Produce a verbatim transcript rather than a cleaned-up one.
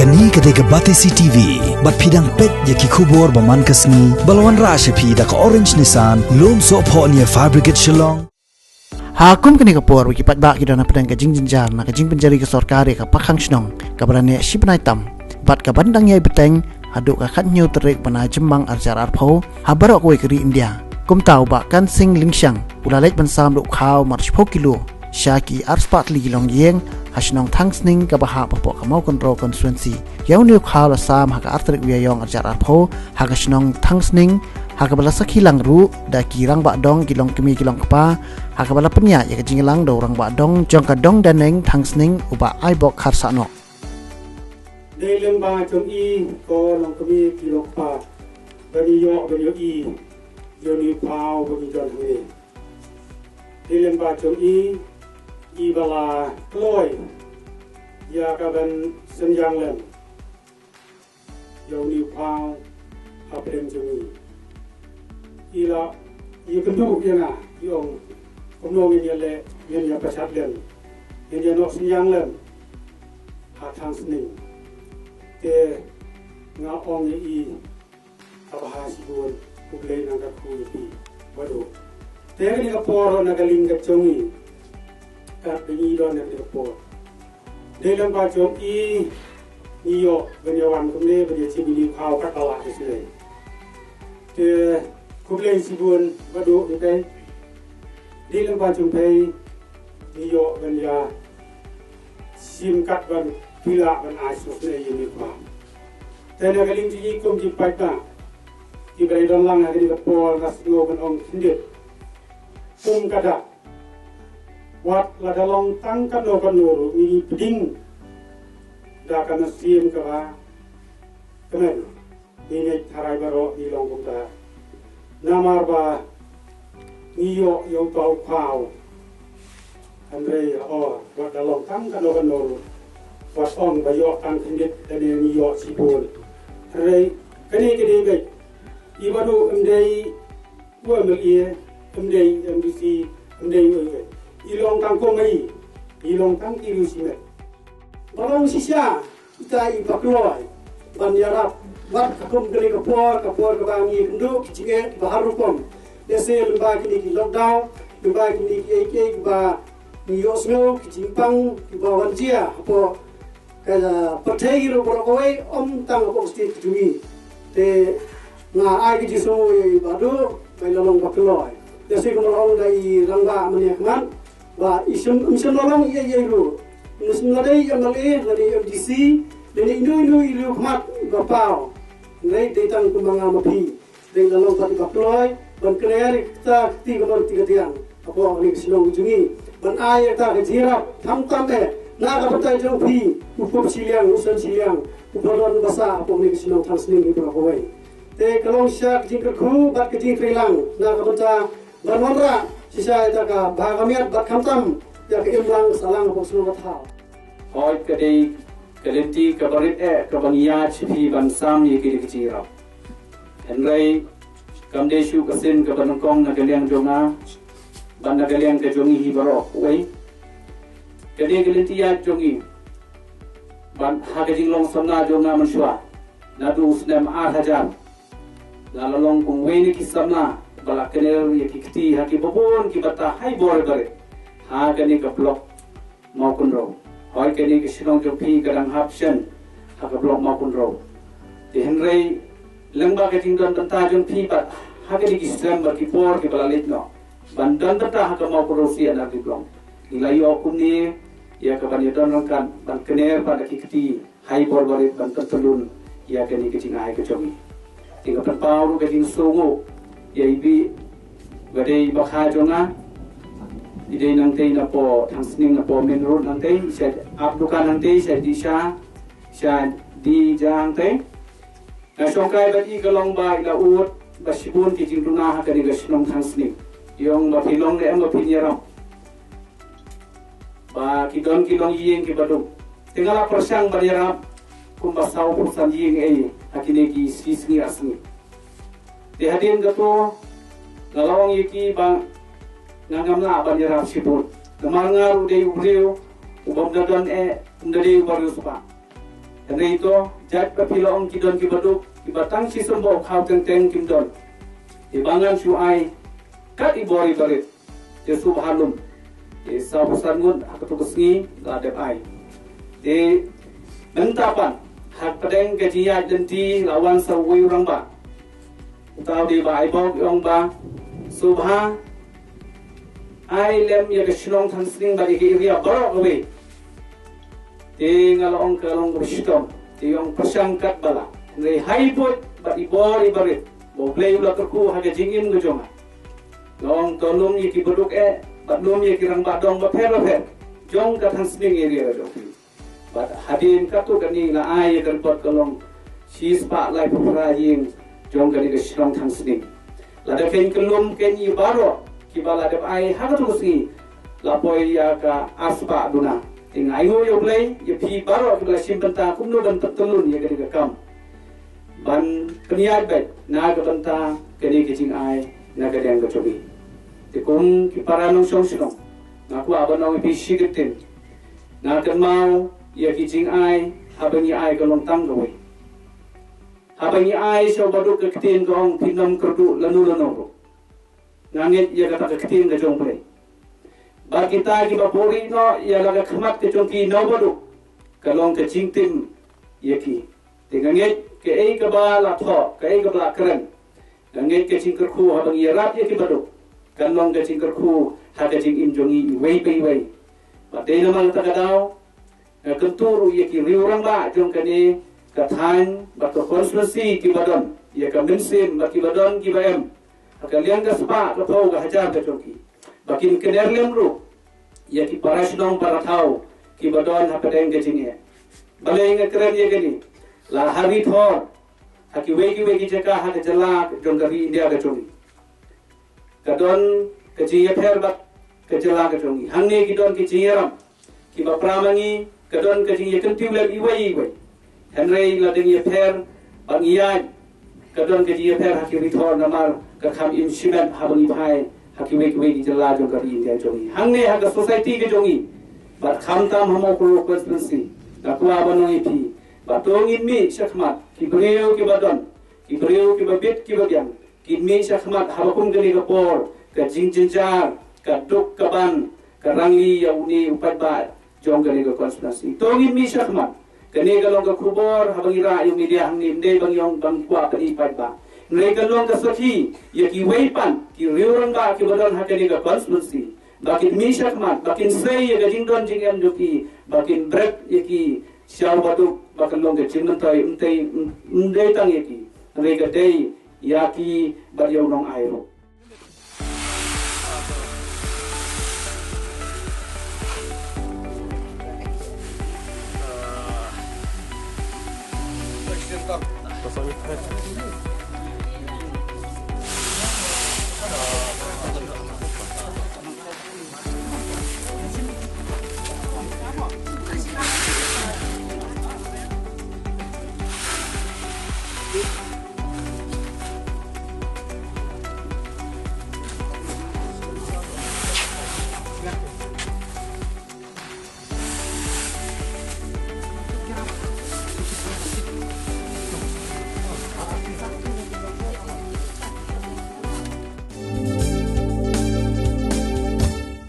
Kane ka dei ka Batesi T V, bad phi dang peit ïa ki khubor ba man ka sngi, ba la wanrah sha phi da ka Orange Nissan, Lumsohphoh near Fire Brigade Shillong. Ha kum kane ka por, ba ki paidbah ki don hapdeng ka jingjynjar na ka jingpynjari ka sorkar ïa ka pakhang shnong kaba la neh shi bnai tam, bad kaban dang ïai bteng haduh ka khathynñiew tarik bnai Jymmang arhajar arphew ha baroh kawei ka ri India. Kumta u Bah Kan Sing Lyngshang u la leit ban sam da u khaw mar shiphew kilo sha ki arspah tylli ki longïing ha shnong Thangsning kaba hap hapoh ka Mawkynrew constituency. Ïa une u khaw la sam ha ka ar tarik u Ïaïong arhajar arphew ha ka shnong Thangsning, ha kaba la sakhi lang ruh da ki rangbah dong, ki longkmie ki longkpa, ha kaba la pynïaid ïa ka jingïalang da u rangbah dong jong ka Dong Daneng Thangsning, u Bah Aibok Kharsahnoh. Dei lyngba jong i, ko longkmie ki longkpa, ba ngi ïoh ban ïohi ïa une u khaw ba ngi don hangne. Dei lyngba jong i, i ba la kloi ïa ka ban synñiang lem ïa une u khaw hapdeng jong i. I la ïakynduh ïa nga, i ong, kumno ngin ïaleh, ngin ïa pyrshah lem, ngin ïa noh synñiang lem ha Thangsning. Te nga ong ïa i, kaba ha shibun, U Blei un nang kyrkhu ïa phi baroh. Te kane ka por, na ka liang ka jong i, katba ngi don ha kane ka por, dei lyngba jong i ngi ïoh ban ïa wan kumne, ban ïa shim ïa une u khaw katba lah ka shlei. Te khublei shibun baroh ïa phi. Dei lyngba jong phi ngi ïoh ban ïa shim katba phi lah ban ai sngewsynei ïa une u khaw. Te na ka liang jong ngi kum ki paidbah kiba la don lang ha kane ka por, nga sngew ban ong khyndiat, kum ka dak, wat lada long tang kano kano ruh, ngi pdiang da ka mynsiem kaba kmen. Ngi ngeit tharai baroh ngi long kumta, namar ba ngi ïoh ïa uta u khaw. Hynrei, oh, wat da long tang kano kano ruh, wat ong ba ïoh tang khyndiat, kane ngi ïoh shibun. Hynrei kane ka dei beit, i baroh, ym dei u MLA, ym dei MDC, ym dei uei uei. I long tang kum i, i long tang ki riewshimet. Ba long shisha kita i ba kloi ban ïarap bad ka kum kane ka por, ka por kaba ngi ïakynduh ki jingeh kiba har rukom. Lehse lyngba kine ki lockdown, lyngba kine kiei kiei kiba ngi ïohsngew, ki jingpang kiba wan jia hapoh ka pyrthei ruh baroh kawei, ym tang hapoh ka state ka jong ngi. Te nga ai ka jingsngewnguh ïa i Bah Duh ba i la long ba kloi. Lehse kumba la ong da i rangbah mynne ha khmat, ba i shym, ym shym la long ei ei ruh. Ym shym la dei MLA, la dei MDC, la dei ino ino i riew khmat ba paw. Hynrei dei tang kumba nga ma phi, dei la long pat i ba kloi ban kner ïa kata ka kti kamon kti kadiang hapoh kane ka shnong ka jong ngi, ban ai ïa kata ka jingïarap, khamtam eh na ka bynta jong phi, u kup shiliang, u san shiliang, uba don uba sah hapoh kane ka shnong Thangsning hi baroh kawei. Te ka long shisha ka jingkyrkhu bad ka jingtreilang na ka bynta ban wanrah shisha ïa kata ka bha ka miat bad khamtam ïa ka imlang sahlang hapoh ka shnong ka thaw. Hooid, ka dei ka lynti kaba rit eh kaba ngi ïaid sha phi ban sam ïa kine ki jingïarap. Hynrei kam dei shuh ka sien kaba nyngkong na ka liang jong nga bad na ka liang ka jong ngi hi baroh uwei. Ka dei ka lynti ïaid jong ngi bad ha ka jinglong samla jong nga mynshuwa, naduh u snem ar hajar, nga la long kum uwei na ki samla ba la kner ïa ki kti ha kiba bun ki bynta ha i bor i barit ha kane ka block Mawkynrew. Hooid, kane ka shnong jong phi ka dang hap shen ha ka block Mawkynrew. Te hynrei lyngba ka jingdon bynta jong phi bad ha kine ki snem bad ki por kiba la leit noh, ban don bynta ha ka Mawkynrew C and RD Block, ngi la ïoh kumne ïa ka ban ïadon ryngkat ban kner pat ïa ki kti ha i bor barit ban pyntyllun ïa kane ka jingai ka jong ngi. Te nga pynpaw ruh ka jingsngewnguh ïa i Bih, ba dei i bakha jong nga. I dei nangtei napoh Thangsning, napoh main road nangtei, i shait ap dukan nangtei, i shait dih sha, i shait dih ja hangtei. Nga shongkai bad i ka long ba i la ud bad shibun ki jingduna ha kane ka shnong Thangsning. I ong ba phi long ne em ba phin ïarap ba ki don ki longïing kiba duk. Te nga la pyrshang ban ïarap kumba saw phew san ïing ei ha kine ki shi sngi ar sngi. Te hadien kato nga la ong ïa ki ba nga ngam lah ban ïarap shibun, namar nga ruh dei u briew uba ym da don eh, ym da dei uba riewspah. Hynrei to, jait ba phi la ong ki don ki baduk, kiba tang shi symboh khaw teng teng kim don. Te ba ngan shu ai kat i bor i barit. Te sngewbha lum. Te saw phew san ngut ha kato ka sngi la dep ai. Te mynta pat, ha pdeng ka jingïaid lynti la wan sa uwei u rangbah. Uta u dei Bah Aibok, i ong ba sngewbha ai lem ïa ka shnong Thangsning bad ïa ka area baroh kawei. Te nga la ong ka long kaba shitom. Te i ong pyrshang katba lah. Hynrei ha i buit bad i bor i barit ba U Blei u la kyrkhu ha ka jingim ka jong nga, nga ong to lum ïa ki baduk eh bad lum ïa ki rangbah dong bapher bapher jong ka Thangsning area ka jong phi. Bad hadien katto katne la ai ïa ka report ka long shispah laiphew phra ïing jong kane ka shnong Thangsning. Lada keiñ ka lum keiñ ïa baroh kiba la dep ai ha kato ka sngi, la poi ïa ka arspah duna. Te nga ainguh ïa U Blei ïa phi baroh kiba la shim bynta kumno ban pyntyllun ïa kane ka kam ban pynïaid beit na ka bynta kane ka jingai na ka liang ka jong ngi. Te kum ki para nongshong shnong, nga kwah ban ong ïa phi shi kyntien. Nga kynmaw ïa ki jingai haba ngi ai ka long tang kawei. Haba ngi ai sha u baduk ka ktien ka ong phin ym kyrduh lano lano ruh. Nga ngeit ïa kata ka ktien ka jong U Blei. Bad kita kiba buhrieh noh ïa la ka khmat ka jong ki na u baduk, ka long ka jingtim ïa ki. Te nga ngeit kaei kaba la thoh, kaei kaba la kren, nga ngeit ka jingkyrkhu haba ngi ïarap ïa ki baduk kan long ka jingkyrkhu ha ka jingim jong ngi iwei pa iwei. Bad dei namar kata ka daw nga kyntu ruh ïa ki riew rangbah jong kane ka thaiñ bad ka constituency kiba don ïa ka mynsiem bad kiba don kiba em ha ka liang ka spah ka phew ka hajar ka jong ki, ba kin kner lem ruh ïa ki para shnong para thaw kiba don ha pdeng ka jingeh. Balei nga kren ïa kane? La ha Ri Thor, ha kiwei kiwei ki jaka ha ka jylla jong ka ri India ka jong ngi, ka don ka jingïapher bad ka jylla ka jong ngi. Hangne ki don ki jingïaram kiba pra ma ngi, ka don ka jingïakyntiew lem iwei iwei. Hynrei la dang ïapher bad ngi ïaid, ka don ka jingïapher ha ki Ri Thor namar ka kham im shimet haba ngi phai ha kiwei kiwei ki jylla jong ka ri India jong ngi. Hangne ha ka society ka jong ngi bad khamtam ha Mawkyrwat constituency, nga kwah ban ong ïa phi ba to ngin mih shakhmat, ki briew kiba don, ki briew kiba bit kiba biang, kin mih shakhmat haba kum kane ka por ka jingjynjar, ka duk ka ban, ka rangli ïa une u paidbah jong kane ka constituency. To ngin mih shakhmat. Kane ka long ka khubor haba ngi rah ïa u media hangne, ym dei ba ngi ong ba ngi kwah pyni paidbah. Hynrei ka long ka sakhi ïa kiwei pat ki riew rangbah kiba don ha kane ka constituency, ba kin mih shakhmat, ba kin sei ïa ka jingdon jingem jong ki, ba kin bret ïa ki sha u baduk, ba kan long ka jingmyntoi, ym dei, ym dei tang ïa ki, hynrei ka dei ïa ki bad ïa u nongai ruh.